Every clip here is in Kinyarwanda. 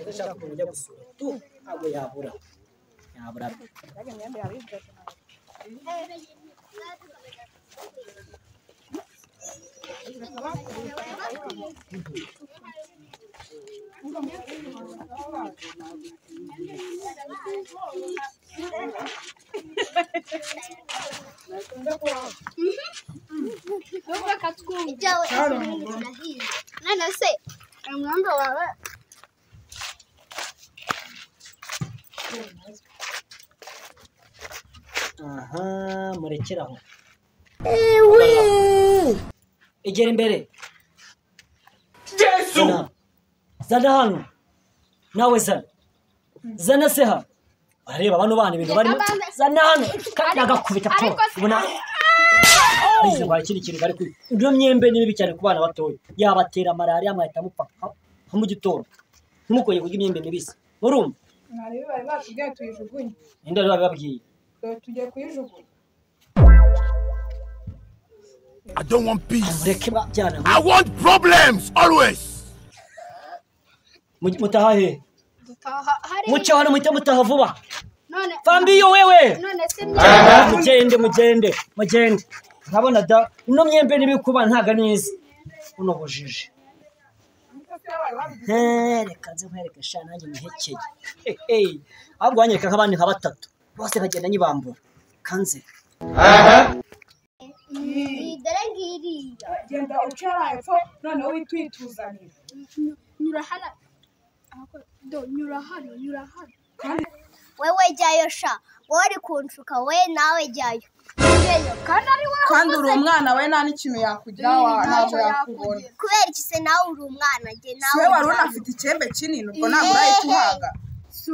Ndashaka ukuntu ujya gusura tu ntabwo yabura. Yabura. None se umwenda wawe aha murekeraho. Egera imbere. Jesu! Zana hano. Nawe zana. Zana se hano. Areba bano bana ibintu barimo. Zana hano. Kandi agakubita po. Ubona bize ngo ikindi kintu bari kuri. Ino myembe ni mibi cyane ku bana batoya. Yabatera malaria mwahita mupfa nko mu gitondo. Ntimukoye kurya imyembe mibisi. Murumva? Mwari bari batubwiye tuyijugunye. Ninde bari bababwiye? Tugiye kuyijugunya. I don't want peace. I want problems always. Mutaha he? Dutaha hari. Muce hano muhite mutaha vuba. None Fambiyo wewe. None se mugende mugende mugende. Nkabona da ino myembe nibikuba ntaga neza. Uno bujije. Reka nze nkwereke sha nanjye muhekeye. Eh ahubwo wanyereka nk'abandi nka batatu. Bose bagenda nyibambura. Kanze. Dore ngiriya. Genda ucara hepfo noneho witwituzanira. Nyura hano. Do nyura hano nyura hano. Wewe jyayo sha. Wowe uri kunshuka we nawe jyayo. Kandi ari wowe. Kandi uri umwana we nta n'ikintu yakugira ntabwo yakubona. Kubera iki se nawe uri umwana njye nawe. Siwe wari unafite icyembe kinini ubwo ntabwo urahita uhaga.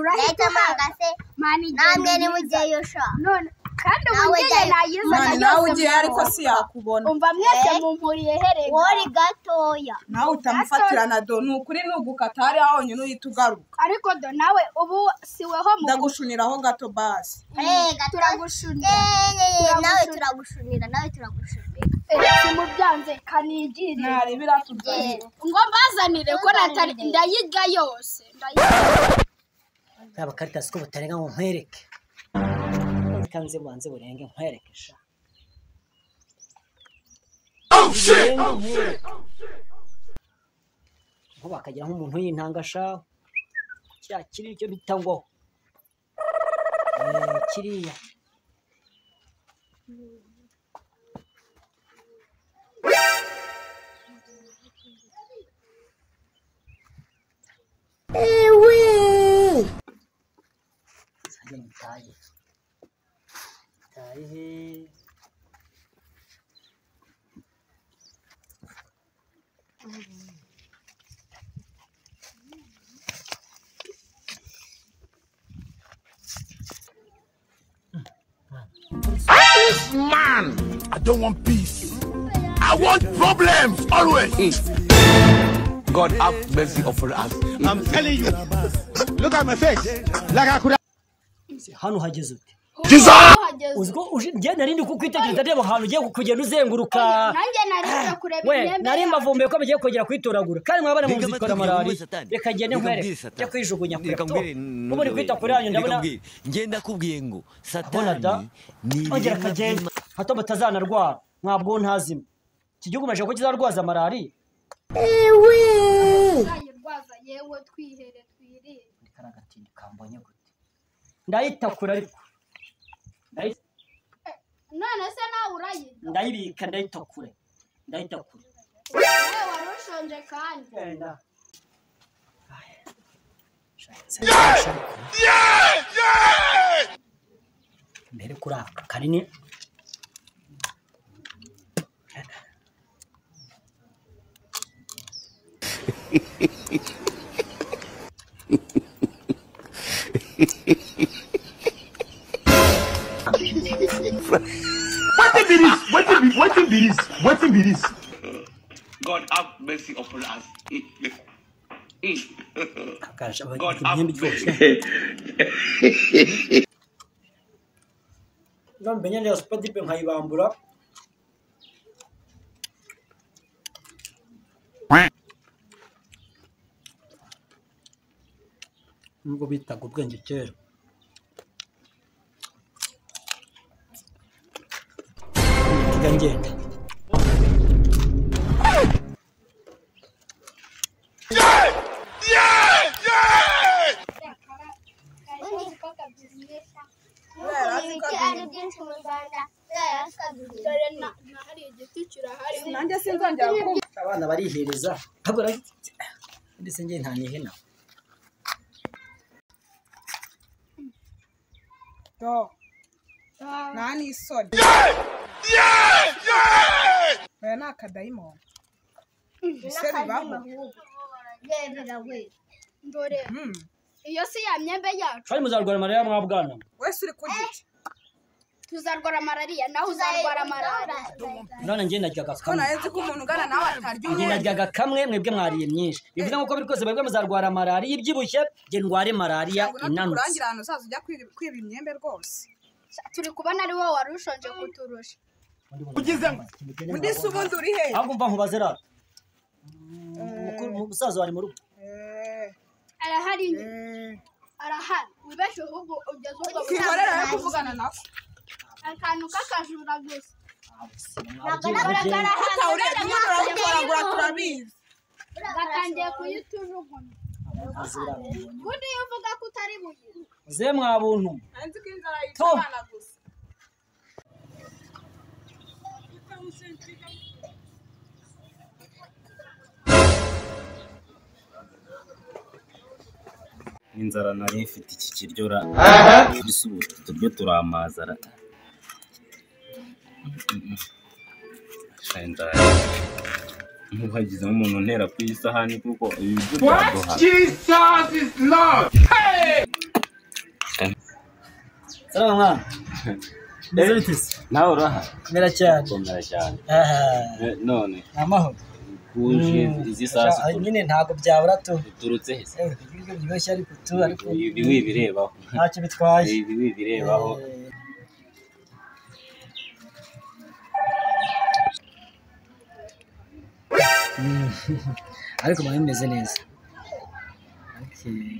Urahita uhaga se namwe nimujyayo sha. None kandi umugire nayizana nawe ugiye ariko si yakubona. Umva mwese mumpuriye herega. Wori gatoya. Nawe utamufatirana do ni ukuri nugukata hariya honyine uhita ugaruka. Ariko do nawe ubu siweho mu. Ndagushuniraho gato basi. Turagushunira. Nawe turagushunira nawe turagushunira. Simubyanze kanigire. Nari biratuzanira. Ngo mbazanire ko natari ndayirya yose. Yaba Caritas ko butarenga ngo nkwereke. Kanze banze burenge nkwereke sha. Oh shit! Oh shit! Nko bakagira nk'umuntu yintanga sha. Kya kiri cyo bita ngo. Kiriya. Ewe. Sajya mutaye. This man, I don't want peace. I want problems always. God have mercy upon us. I'm telling you. Look at my face. Like I could. Hano hageze ute? Uzgo uje nari ndi kukwitegereza ndeba ahantu ugiye kugenda uzenguruka. Nanjye nari kureba imyembe. Nari mbavumbuye ko bigiye kongera kwitoragura. Kandi mwabana mu zitwara malariya. Reka ngende nkwereke. Njya kwijugunya kure. Ubu uri kwita kuri yanyu ndabona. Ngenda kubwiye ngo Satani ni ongera kagenda. Hato batazanarwara. Mwabwo ntazima. Iki gihugu maje ko kizarwaza malariya. Ewe. Kayirwaza yewe twihere twirinde. Karagatinda kambonye gute. Ndayitakura ariko. None se nawe urayirya? Ndayibika ndayitakure. Ndayitakure. Wewe wari ushonje kandi. Mbere kuraka kanini. What be this? God have mercy upon us. God have mercy. Ngamenya ndio spadipe nkayibambura. Nubwo bitaga ubwenge kera. Tujya ngenda. Nanjye sinzongera kumva. Abana barihereza. Ntabwo ndetse njye nta nihena. Do. Nta n'isoni. Oya ni akadayimoni. Ese bibaho? Ndore. Iyo si ya myembe yacu. Kandi muzarwara malaria mwa bwana. Wese uri kurya iki? Tuzarwara malaria nawe uzarwara malaria. None njye naryaga Ko kamwe. nawe nzi ko umuntu ungana nawe atarya Njye umwembe. naryaga kamwe mwebwe mwariye myinshi. Bivuze ngo uko biri kose mwebwe muzarwara malaria ibyibushye, njye ndware malaria Ntabwo inanutse. natukurangira ahantu uzaza ujya kwiba imyembe rwose. Turi kubona ari wowe wari ushonje kuturusha. Undi se ubundi uri he? Ahubwo mva nkubaze rero. Umusaza wari mu rugo. Arahari arahari. Wibeshe ahubwo ugeze ubwo Twihorere yo kuvugana nawe. Akantu k'akajura gusa. Utawuriye tumwe turagutoragura turabizi. Gatangiye kuyitujugunya. Ubundi iyo uvuga ko utari buye. Ze mwa buntu. Nzi ko inzara yica To. abana gusa. Inzara nari mfite iki kiryo ra mbese ubu utu turyo turamazara. Sha inzara ntuhagize nk'umuntu untera ku isahani kuko ibi biryo byaduha. Jesus is Lord. Salama mwana. Meze bite se? Nawe uraha? Komera cyane. Komera cyane. Aha. None Amahoro. kuje izi saa sita Nyine ntabwo byabura tu. uturutse he se? Ibiryo biryoshye ariko tu ariko Ibi wibirebaho. ntacyo bitwaye. Ibi wibirebaho. Ariko biba bimeze neza. Okay.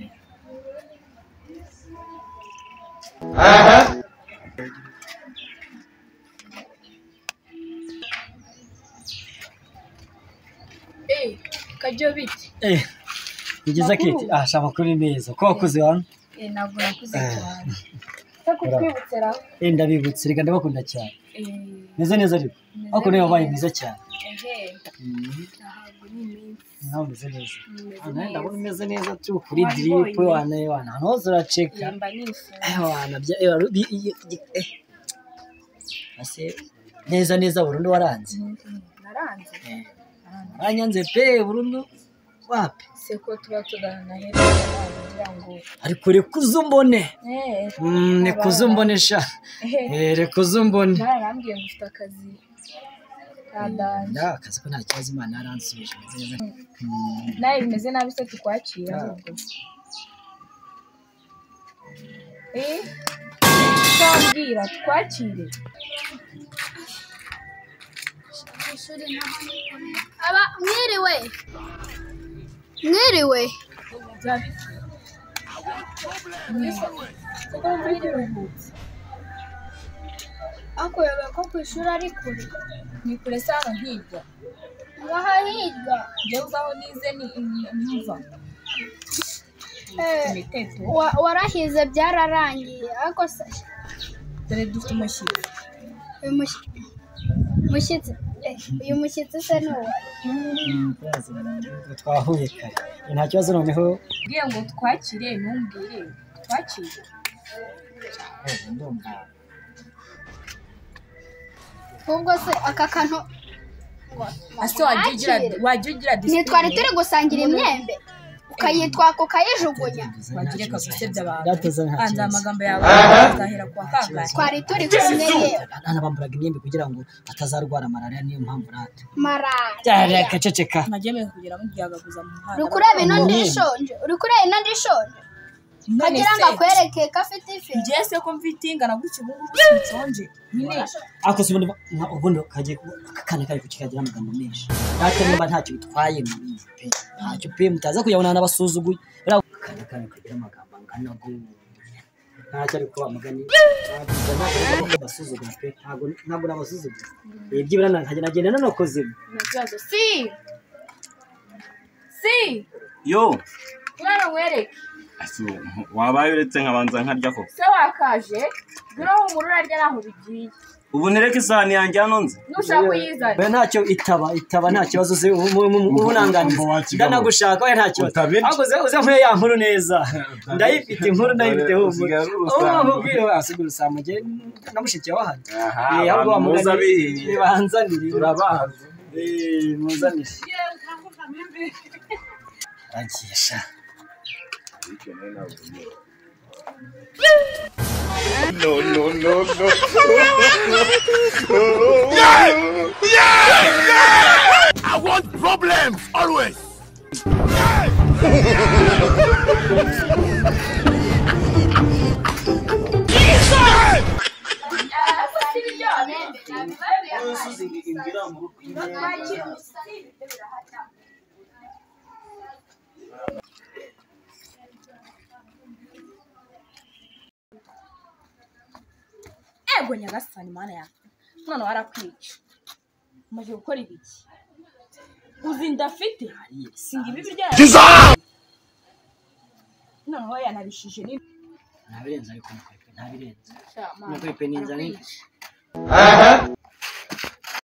Kajyo bite? Ni byiza Kate. Ah, sha amakuru ni meza. Ko wakuze hano? Ntabwo nakuze cyane. Se kutwibutse ra? Ndabibutse reka ndabakunda cyane. Meze neza ariko. Ariko nawe wabaye mwiza cyane. Ehe. Ntabwo ni iminsi. Nawe umeze neza. Meze Ah, nawe ndabona neza. umeze neza tu kuri Wabibonye? drip wana wana. Ahantu hose uraceka. Mba nifuza. Wana bya Ase neza neza burundu waranze. Naranze. Waranyanze pe burundu wapi? Se ko tuba tugana hera kugira ngo Ariko reka uzumbone. eh Reka uzumbone sha. Reka uzumbone. Narambwiye ngo ufite akazi kandanje. Nda akazi ko nta kibazo Imana yaransubije meze neza. Nawe bimeze nabi se tukwakira ahubwo. Twabwira twakire. Aba mwiriwe. Mwiriwe. Akoyaga ko ku ishuri ari kure. Ni kure se hano hirya. Ngaha hirya. Njyewe uzaho nize ni mva. Imiteto. Warahize byararangiye ariko se Dore dufite umushyitsi. uyu mushyitsi uyu mushyitsi se ni uwa Twahuye kare. Nta kibazo noneho. Mbwiye ngo twakire ntumbwire twakire. Ndumva. Ahubwo se aka kantu Ase wajya ugira disipurine. Ntitwari turi gusangira imyembe ukayitwaka ukayijugunya. Wagira reka gusebya abantu. Byateza nta Hanze kibazo. amagambo yawe azahera kuwa kangahe. Twari turi kumwe yewe. Abana bamburaga imyembe kugira ngo batazarwara malaria niyo mpamvu rata. Malaria. Reka ceceka. Mwajya kugera muryagaguza mu muhanda. Uri kureba ino ndishonje. Uri kureba ino ndishonje. Kagira ngo akwereke ko afite ifi. Njye se ko mfite ingana gutya ubu ngubu sinshonje. Nyine Ariko se ubundi kagiye akana kari kukikagira amagambo menshi. Data nimba ntacyo bitwaye mubizi pe. Ntacyo pe mutaza kuyabona n'abasuzuguye. Akana Kandi kagira amagambo angana gutya. Ntacyo ariko amagani. Ntabwo nabasuzugura pe. Ntabwo nabasuzugura. Byibura nkagenda nanakoze. Nta kibazo. Si. Si. Yo. Mwana nkwereke. Wabaye uretse nkabanza nkarya koko. Se wakaje? Ngwino humura urarya naho bigiye. Ubu ntereke isahani yanjye hano nze. Nushaka uyizane. Oya ntacyo itaba nta kibazo uzi ubunanganiza. Ndanagushaka oya nta kibazo. Ahubwo uze nkure ya nkuru neza. Ndayifite inkuru ndayifite humura. Ubu nkubwire asigura usamuje na mushiki wa hano. Ahubwo wamugani banzanire. Turabazi. Muzanire. Agisha. No, no, no, no. Yeah! Yeah! Yeah! I want problems always. Yeah! Ego nyagasani mana yawe mwana warakwica umaze gukora ibiki uzi ndafite singa ibi birya noneho yanabishije ni ntabirenze ariko ntabirenze nukuri pe ninzara.